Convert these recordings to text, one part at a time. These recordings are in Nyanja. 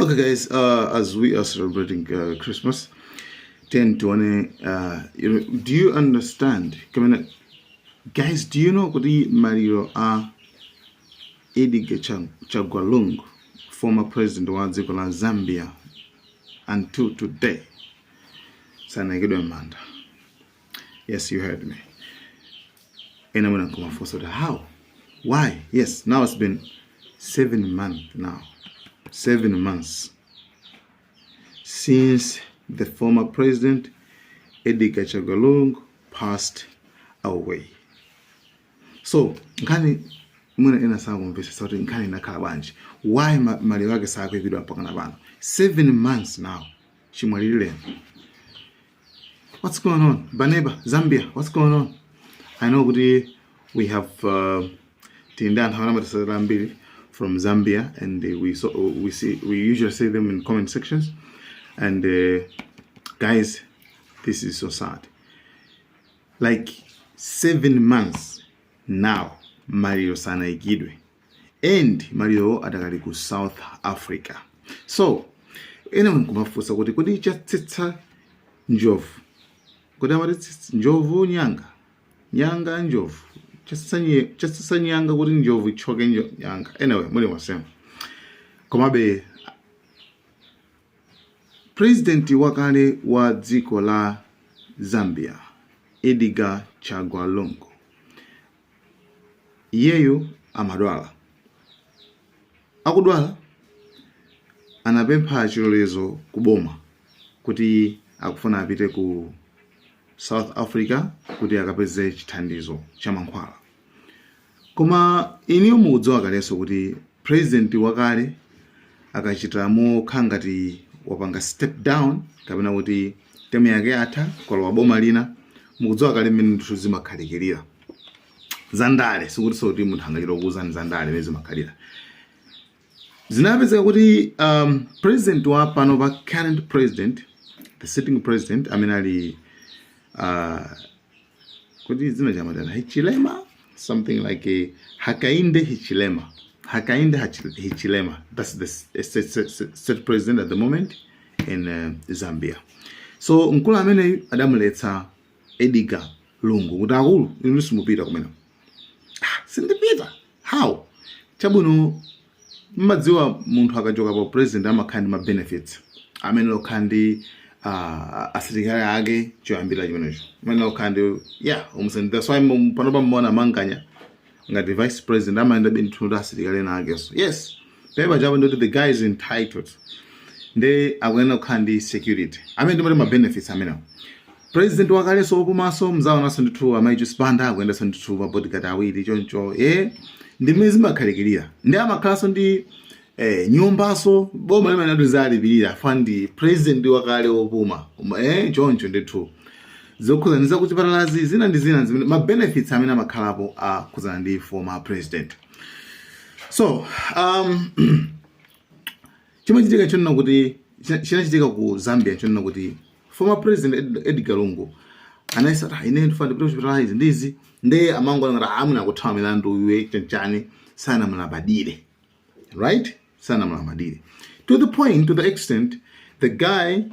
Okay guys, as we are celebrating Christmas, 10 tione, do you understand? Kamene, guys, do you know kuti maliro a Edgar Chagwa Lungu, former president wa dziko la Zambia, until today sanayikidwe m'manda? Yes, you heard me. Ena mwina nkumafunsa kuti how, why? Yes, now it's been 7 months now, 7 months since the former president Edgar Chagwa Lungu passed away. So nkhani mwina ena sakumvetsetsa kuti nkhani inakhala bwanji, why maliro ake sakuyikidwa mpaka na pano, 7 months now chimwalireni. What's going on, baneba Zambia? What's going on? I know kuti we have tili ndi anthu amene amatisatira ambiri from Zambia, and we usually see them in comment sections. And guys, this is so sad. Like 7 months now maliro sanayikidwe, and maliro adakali ku South Africa. So ena nkumafunsa kuti kodi chatsitsa njovu, kodi amati njovu nyanga, nyanga njovu, chatsitsa nyanga kuti njovu ichoke nyanga? Anyway, muli mwasema. Komabe president wakale wa dziko la Zambia, Edgar Chagwa Lungu, iyeyo amadwala. Akudwala anapempha chilolezo ku boma kuti akufuna apite ku South Africa kuti akapeze chithandizo cha mankhwala. Koma iniyo mukudziwa kalenso kuti president wakale akachita mokhala ngati wapanga step down kapena kuti term yake yatha, kwalowa boma lina, mukudziwa kale mmene ndithu zimakhalikirira zandale. Sikuti soti munthu angachita kukuwuzani zandale mmene zimakhalira. Zinapezeka kuti president wa pano pa, current president, the sitting president, amene ali kuti dzina chamatana Hichilema, something like a Hakainde Hichilema, Hakainde Hichilema, that's the state president at the moment in Zambia. So mkulu ameneyu adamuletsa Edgar Lungu kuti, "Akulu, inu simupita kumene." "Ah, sindipita how?" Chabwino, mmadziwa munthu akachoka pa president amakhala ndi ma benefits amene okhala ndi asilikali ake. Choyambira chimenecho amene okhala ndi, yeah, umusend. That's why pano pamuona Manganya ngati vice president amayenda benthu ndi asilikali ena akeso. Yes, pepa chapo ndoti the guy is entitled, ndi akuyenera kukhala ndi security amene ndimati ma benefits amenewo. President wakalenso wopumaso mzaonanso ndithu amayi Banda akuyendanso ndithu ma bodyguard awiri choncho. Ye, ndi mmene zimakhalikirira. Ndi amakhalanso ndi nyumbaso boma limene ati zalipirira fa ndi president wakale wopuma. Choncho ndithu zokhuzana zakuchipatalazi, zina ndi zina zimene ma benefits amene amakhalapo akhuzana ndi former president. So chimachitika chonena kuti chinachitika ku Zambia chonena kuti former president Edgar Lungu anayesa kuti, "Ine ndifuna ndipite kuchipatala izi ndizi." Ndiye amangoona ngati amuna akuthawa milandu iwe chanchani, sanamulabadire, right? Sanamulabadire to the point, to the extent the guy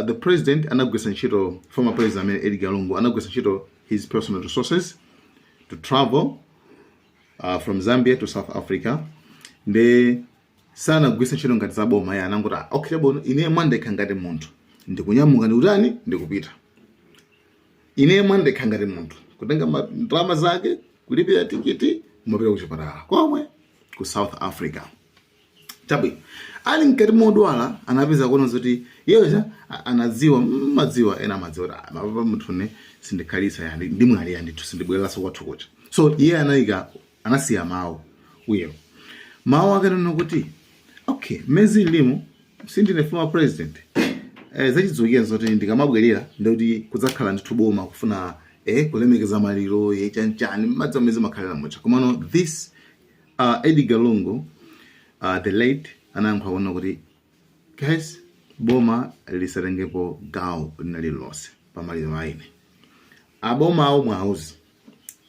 the president anagwisa ntchito, former president amene Edgar Lungu anagwisa ntchito his personal resources to travel from Zambia to South Africa. Ndi sanagwisa ntchito ngati zaboma ya, anangoti, "Ah, okay, chabwino, ine mwandekha ngati munthu ndikunyamuka, ndikutani, ndikupita ine mwandekha ngati munthu," kutenga ndalama zake, kulipira tikiti, kumapita kuchipatala komwe ku South Africa. Chabwino, ali mkati modwala anapeza kuona zoti yeyocha anadziwa, madziwa ena amadziwa kuti, "Ah, mapapa munthu sindikhalisa yani, ndimwalira ndithu, sindibwereranso kwathu kucha." So iye anayika, anasiya mawu uyewo, mawu ake nena kuti, "Okay, mmezi limo sindine former president, zachidziwikira zoti ndikamabwerera ndikuti kudzakhala ndithu boma kufuna kulemekeza maliro ye chanchani." Madzi amene zimakhalira mucha. Komano this Edgar Lungu, the late, anayankhula kuona kuti, "Guys, boma lisatengepo gawo lina lililonse pamaliro a ine. Aboma awo mwauzi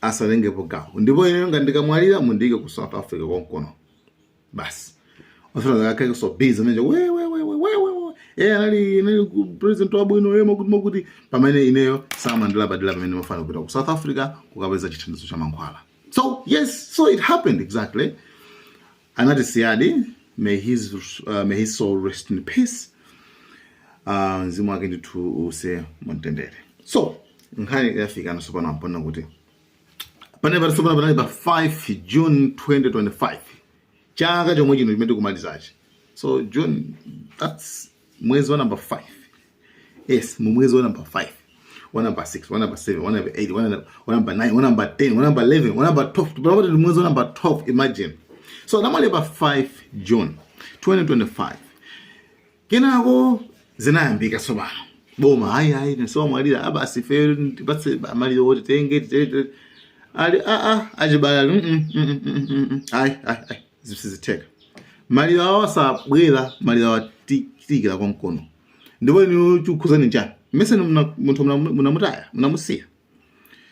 asatengepo gawo, ndipo ine nga ndikamwalira mundiyike ku South Africa konkono basi." Mafuna akakhale so busy manje, we we we we we we, anali president wabwino, makuti makuti, pamene ineyo samandilabadira, pamene mafana kupita ku South Africa kukapeza chithandizo cha mankhwala. So yes, so it happened exactly. Anati siyadi, may his soul rest in peace. Mzimu wake ndithu use mumtendere. So nkhani yafika tsopano ampona kuti pane pali tsopano panali pa 5 June 2025, chaka chomwe chino chimene tikumalizachi. So June, that's mwezi wa number 5. Yes, mu mwezi wa number 5, wa number 6, wa number 7, wa number 8, wa number 9, wa number 10, wa number 11, wa number 12. Panapati ndi mwezi wa number 12, imagine. So anamwalira pa 5 June 2025. Kenako zinayambika tsopano, boma, hayi hayi, nisomwalira abasi, ife tipatse maliro oti tenge titere. Ali a achibale ali, ayi ayi ayi, zisizitheka, maliro awo asabwera, maliro awo tikira konkono. Ndipo inu chikukhuzani chani? Mmese munthu munamutaya, munamusiya.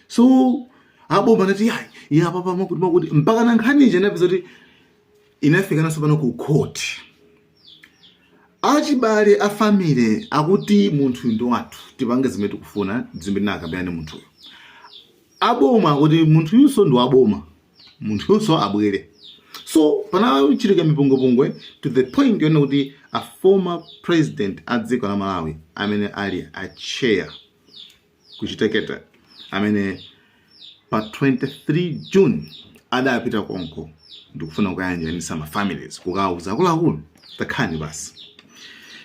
So aboma anati yayi ya papa, makuti makuti, mpaka na nkhani ija inapeza kuti inafika naso pano ku court. Achibale a family akuti munthu ndi wathu, tipange zimene tikufuna, zimene tinakambirana ndi munthuyo. Aboma akuti munthu ndi waboma, munthu abwere. So panachitika mipungwepungwe to the point yona kuti a former president a dziko la Malawi amene ali a chair kuchitekete, amene pa 23 June adapita konko ndikufuna kukayanjanisa ma families, kukauza akuluakulu, takhani basi,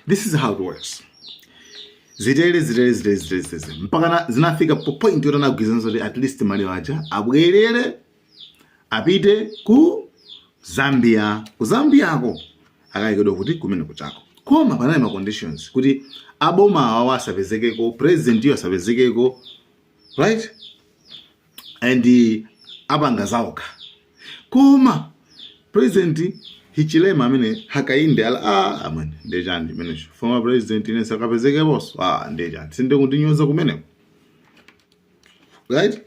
this is how it works, zitere zitere zitere zitere zitere, mpaka zinafika po point yoti anagwirizana kuti at least maliro aja abwerere, apite ku Zambia. Ku Zambiako akayikidwa kuti kumene kuchako, koma panali ma conditions kuti aboma awawo asapezekeko, president iyo asapezekeko, right? And apanga zawokha. Koma President Hichilema amene Hakainde ala, ah, amene ndechani imenecho, former president ine sakapezekeponso, ah, ndechani, sindikundinyoza kumeneko, right?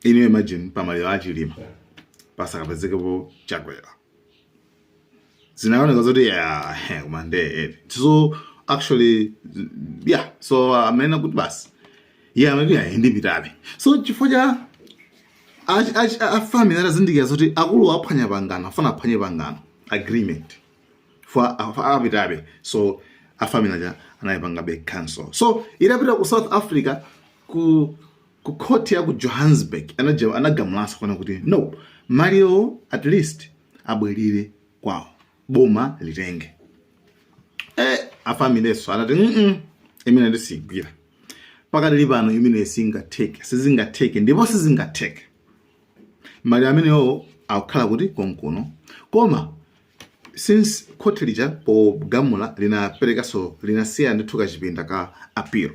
Ine imagine pamaliro achilima pasakapezekepo Chakwera, zinaoneka zoti yeah, koma nde so actually, yeah, so amene kuti basi, yeah, amene yeah, ndipitabe. So chifukwa cha a family atazindikira zoti akulu aphwanya pangano, afana aphwanye pangano, agreement for apitabe, so a family aja anayipangabe cancel. So itapita ku South Africa, ku court ya ku Johannesburg, anagamulanso kuona kuti no, maliro at least abwerere kwawo, boma litenge. A familyso anati, imene ndisigwira pakadali pano, imene singatheke, sizingatheke, ndipo sizingatheke. Maliro amenewo akukhala kuti konkuno. Koma since court lija pogamula linaperekanso, linasiya ndithu kachipinda ka appeal.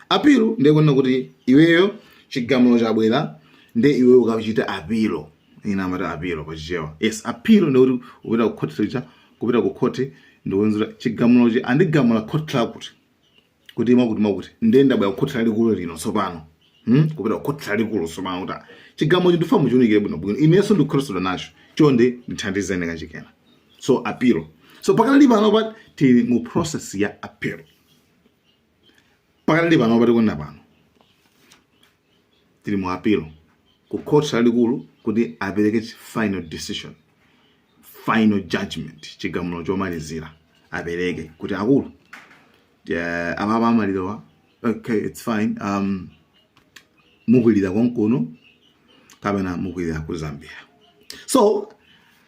Appeal ndiye kunena kuti iweyo chigamulo chabwera, nde iweyo ukachita appeal. Ina amati appeal pachichewa. Yes, appeal ndiye kuti upita ku court lija, kupita ku court ndikuwenzera chigamulochi andigamula court lakuti kuti makuti makuti, ndiye ndabwera ku court lalikulu lino tsopano, Kupita ku court lalikulu tsopano kuti chigamulo ndifa muchiunikire bwinobwino, inenso ndikukhutitsidwa nacho, chonde ndithandizeni kachikena. So appeal. So pakali pano pa tili mu process ya appeal. Pakali pano pa tikunena pano tili mu appeal ku court lalikulu kuti apereke final decision, final judgment, chigamulo chomalizira apereke kuti akulu, apapa amalirowa, okay, it's fine, mukwilira konkuno kapena mukwilira ku Zambia. So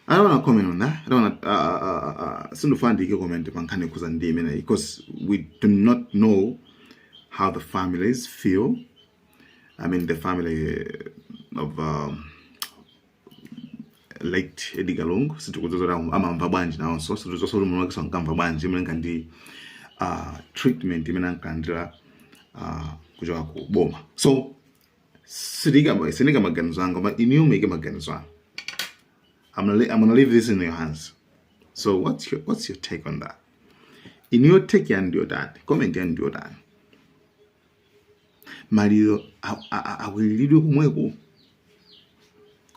I don't want to comment on that. I don't want to sindifuna ndike comment pa nkhani kuza ndi imene, because we do not know how the families feel. I mean, the family of late Edgar Lungu, sitikudziwa kuti amamva bwanji nawonso, sitikudziwa kuti munthu wake ankamva bwanji imene ndi treatment imene ankalandira kuchoka ku boma. So sindika maganizo anga, koma inuyo muyike maganizo anu. I'm gonna leave this in your hands. So what's your take on that? Inuyo take yanu ndiyotani? Comment yanu ndiyotani? Maliro akwiliridwe kumweko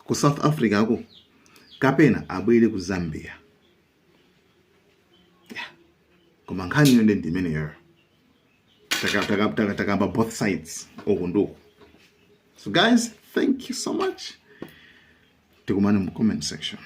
ku South Africa ko kapena abwere ku Zambia? Koma nkhani iyo ndi imeneyo. Takamba both sides, uku nduku. So guys, thank you so much. Tikumane mu comment section.